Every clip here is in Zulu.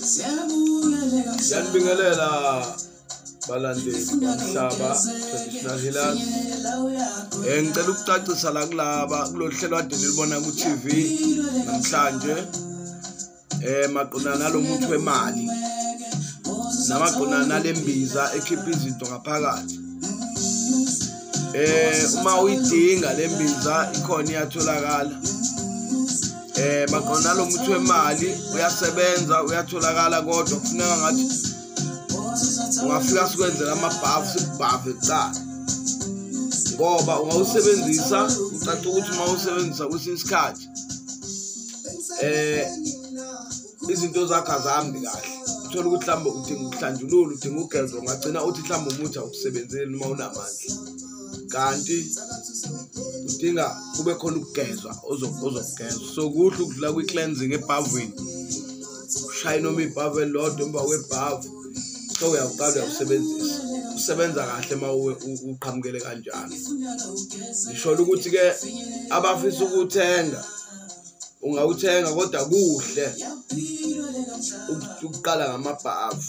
Siyanibingelela balandeli bomhlaba Traditional Healers. Ngicela ukucacisa la kulaba kulolu hlelo ade nilibona ku TV namhlanje maqondana nalomuthi wemali namaqondana nalembiza ekhipha izinto ngaphakathi. Uma uyidinga lembiza ikhona iyatholakala. Maqondana nalomuthi wemali uyasebenza uyatholakala, kodwa kufuneka ngathi ungafika sikwenzela amabhafu sikubhafe kuqala, ngoba ungawusebenzisa ucaca ukuthi uma usebenzisa kwesinye isikhathi izinto zakho azihambi kahle, uthola ukuthi mhlawumbe udinga ukuhlanjulula, udinga ukugezwa, ungagcina uthi mhlawumbe umuthi awukusebenzeli uma unamandla, kanti udinga kube khona ukugezwa ozokugezwa. So kuhle ukudlula kwi-cleansing ebhavini, ushaye noma ibhavu elilodwa emva kwebhavu, so uyawuqala uyawusebenzisa, usebenza kahle uma uqhamukele kanjalo. Ngisho ukuthi-ke abafisa ukuthenga ungawuthenga, kodwa kuhle ukuqala ngamabhavu.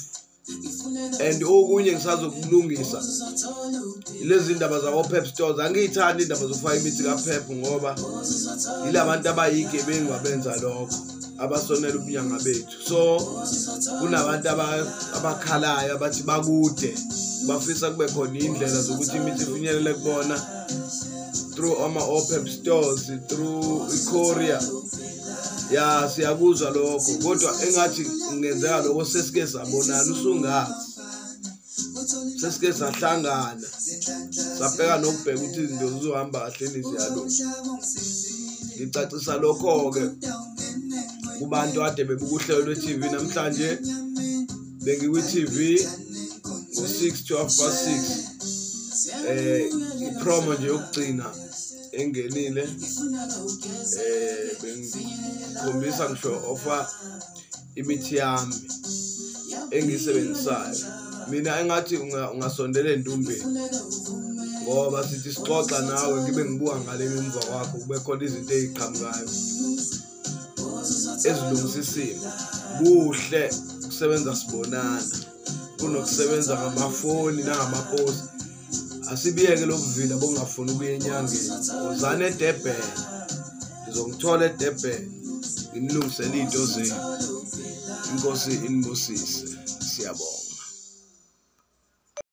And okunye ngisazokulungisa lezi ndaba zakwa-Pep Stores. Angiyithandi indaba zokufaka imithi ka-Pep, ngoba yilabantu abayigebengu abenza lokho, abasonela ubunyanga bethu. So kunabantu abakhalayo abathi bakude, bafisa kube khona indlela zokuthi imithi ifinyelele kubona through ama-Pep Stores, through i-courier. Ya, siyakuzwa lokho, kodwa engathi kungenzeka lokho sesike sabonana, usungazi sesike sahlangana sabheka nokubheka ukuthi izinto zizohamba kahle niziyalunga. Ngicacisa lokho-ke kubantu ade bebuka uhlelo lwe-TV namhlanje. Bengikwi-TV ngo-6 to 6:30, ipromo nje yokugcina engenile, bengikhombisa ngisho offer imithi yami engiyisebenzisayo mina. Engathi ungasondela endumbeni, ngoba sithi sixoxa nawe ngibe ngibuka ngale ngemva kwakho, kube khona izinto ey'qhamukayo ezilungisa isimo. Kuhle ukusebenza sibonana kunokusebenza ngamafoni nangamaposi. Asibiyeke lobuvila bongafuni ukuya enyangeni. Wozani eDurban, ngizongithola eDurban nginilungisele iy'nto zenu. Inkosi inibusise, siyabonga.